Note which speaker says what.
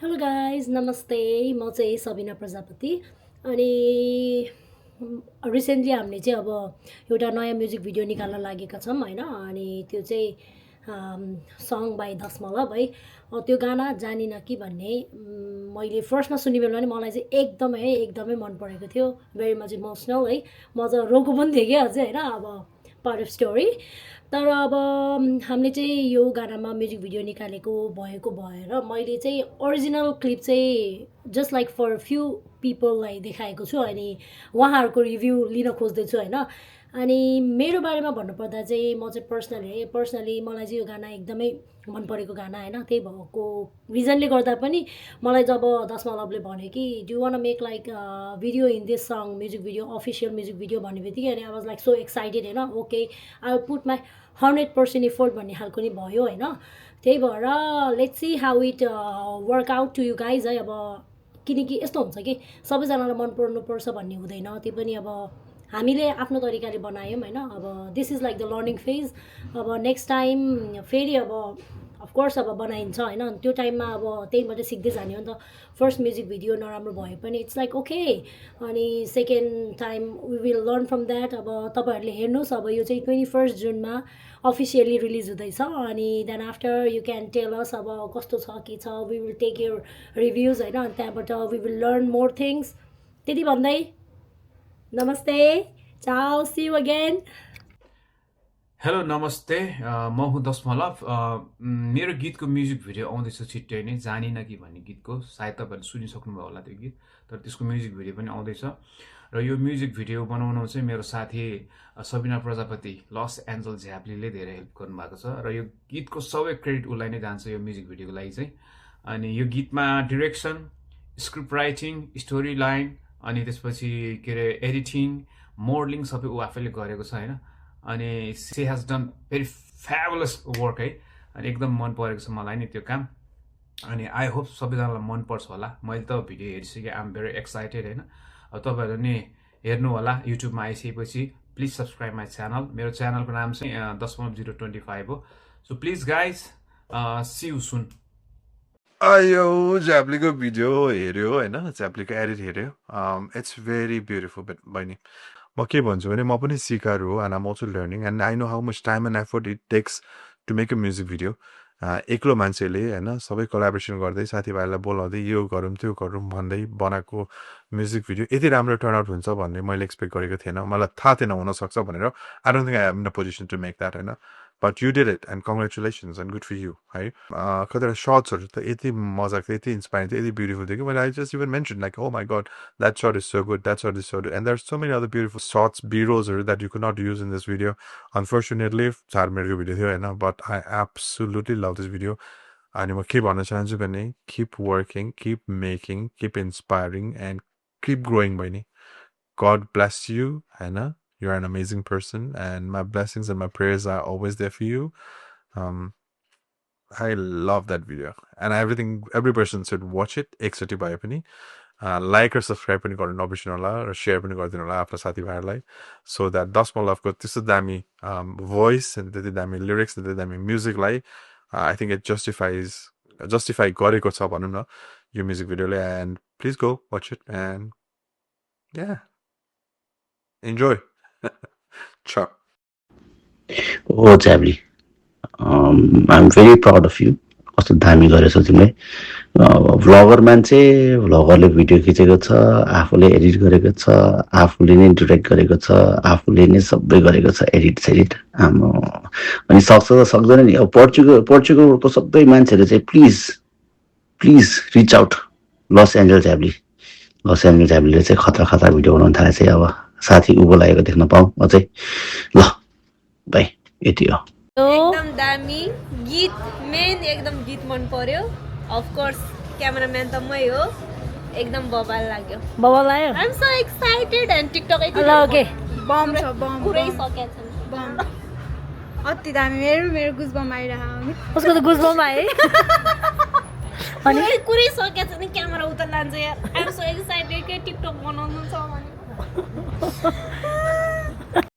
Speaker 1: Hello guys नमस्ते म चाहिँ सबिना प्रजापति अनि रिसेन्टली हामीले चाहिँ अब एउटा नयाँ म्युजिक भिडियो निकाल्न लागेका छौँ होइन अनि त्यो चाहिँ सङ बाई दशमलव है त्यो गाना जानिन कि भन्ने मैले फर्स्टमा सुने बेला नि मलाई चाहिँ एकदमै मन परेको थियो भेरी मच इमोसनल है म चाहिँ रोएको पनि थिएँ कि अझै होइन अब पार्ट अफ स्टोरी तर अब हामीले चाहिँ यो गानामा म्युजिक भिडियो निकालेको भएर मैले चाहिँ ओरिजिनल क्लिप चाहिँ जस्ट लाइक फर फ्यु पिपललाई देखाएको छु अनि उहाँहरूको रिभ्यू लिन खोज्दैछु होइन अनि मेरो बारेमा भन्नुपर्दा चाहिँ म चाहिँ पर्सनली मलाई चाहिँ यो गाना एकदमै मन परेको गाना होइन त्यही भएको रिजनले गर्दा पनि मलाई जब दशमलवले भन्यो कि do want make like video in this song music video official music video भन्ने बित्तिकै अनि I was like so excited होइन okay I will put my 100% effort भन्ने खालको नि भयो होइन त्यही भएर let's see how it work out to you guys है अब किनकि यस्तो हुन्छ कि सबैजनालाई मन पर्नुपर्छ भन्ने हुँदैन त्यो पनि अब हामीले आफ्नो तरिकाले बनायौँ होइन अब this is like the learning phase अब नेक्स्ट टाइम फेरि अब अफकोर्स अब बनाइन्छ होइन त्यो टाइममा अब त्यहीबाट सिक्दै जाने हो नि त फर्स्ट म्युजिक भिडियो नराम्रो भए पनि इट्स लाइक ओके अनि second time we will learn from that अब तपाईँहरूले हेर्नुहोस् अब यो चाहिँ 21 जुनमा अफिसियली रिलिज हुँदैछ अनि then after you can tell us अब कस्तो छ के छ we will take your reviews होइन अनि त्यहाँबाट we will learn more things त्यति भन्दै नमस्ते चाओ सी यू अगेन
Speaker 2: हेलो नमस्ते म हुँ दशमलव मेरो गीतको म्युजिक भिडियो आउँदैछ छिट्टै नै जानिन कि भन्ने गीतको सायद तपाईँहरूले सुनिसक्नुभयो होला त्यो गीत तर त्यसको म्युजिक भिडियो पनि आउँदैछ र यो म्युजिक भिडियो बनाउनु चाहिँ मेरो साथी सबिना प्रजापति लस एन्जल झ्याप्लीले धेरै हेल्प गर्नुभएको छ र यो गीतको सबै क्रेडिट उसलाई नै जान्छ यो म्युजिक भिडियोको लागि चाहिँ अनि यो गीतमा direction script writing story line अनि त्यसपछि के अरे एडिटिङ मोडलिङ सबै ऊ आफैले गरेको छ होइन अनि she has done very fabulous work है अनि एकदम मन परेको छ मलाई नि त्यो काम अनि आई होप सबैजनालाई मन पर्छ होला मैले त भिडियो हेरिसकेँ आइ एम भेरी एक्साइटेड होइन अब तपाईँहरू नि हेर्नु होला युट्युबमा आइसकेपछि प्लिज सब्सक्राइब माई च्यानल मेरो च्यानलको नाम चाहिँ 0.25 हो so please guys see you soon
Speaker 3: यो झ्याप्लीको भिडियो हेऱ्यो होइन झ्याप्लीको एडिट हेऱ्यो इट्स भेरी ब्युटिफुल बहिनी म के भन्छु भने म पनि सिकार हो and I'm also learning and I know how much time and effort it takes to make a music video एक्लो मान्छेले होइन सबै कोलाबोरेसन गर्दै साथीभाइलाई बोलाउँदै यो गरौँ त्यो गरौँ भन्दै बनाएको म्युजिक भिडियो यति राम्रो टर्नआउट हुन्छ भन्ने मैले एक्सपेक्ट गरेको थिएन मलाई थाहा थिएन हुनसक्छ भनेर I don't think I am in a position to make that होइन but you did it and congratulations and good for you है कतिवटा सर्ट्सहरू त यति मजाको थियो यति इन्सपायरिङ थियो यति ब्युटिफुल थियो कि मैले I just even mention like oh my God that shirt is so good that shirt is so good and there so many other beautiful shirts बिरोजहरू that you could not use in this video unfortunately 4 मिनटको video थियो होइन but I absolutely love this video अनि म के भन्न चाहन्छु भने keep working keep making keep inspiring and keep growing बहिनी God bless you, Hannah. You're an amazing person, and my blessings and my prayers are always there for you. I love that video, and every person should watch it. Ekchoti bhaye pani like or subscribe pani garnu nabirshinu hola र share पनि गरिदिनु होला आफ्नो साथीभाइहरूलाई so that दशमलवको त्यस्तो दामी voice and त्यति दामी lyrics त्यति दामी musicलाई I think it justify गरेको छ भनौँ न यो music भिडियोले and please go watch it and yeah. Enjoy. Ciao.
Speaker 4: Oh, Chabli. I'm very proud of you. कस्तो दामी गरेछौ तिमीले भ्लगर मान्छे भ्लगरले भिडियो खिचेको छ आफूले एडिट गरेको छ आफूले नै डिरेक्ट गरेको छ आफूले नै सबै गरेको छ एडिट सेडिट आमा अनि सक्छ त सक्दैन नि अब पोर्चुगलको सबै मान्छेहरू चाहिँ please reach out Los Angeles झ्याब्लीले चाहिँ खतरा भिडियो बनाउन थाले चाहिँ अब साथी उभो लागेको देख्न पाऊँ अझै ल बाई यति हो
Speaker 5: एकदम दामी गीत मेन एकदम गीत मन पर्यो अफ कोर्स क्यामेराम्यान त मै हो एकदम बबाल लाग्यो I am so excited and TikTok
Speaker 1: okay
Speaker 6: bomb छ बम
Speaker 5: पुरै सकेछ
Speaker 6: बम अति दामी मेरो गुजबम आइरहेको
Speaker 1: उसको त गुजबम आए
Speaker 5: अनि पुरै सकेछ नि क्यामेरा उता लान्छ यार आई एम सो एक्साइटेड के टिकटक बनाउनु छ भने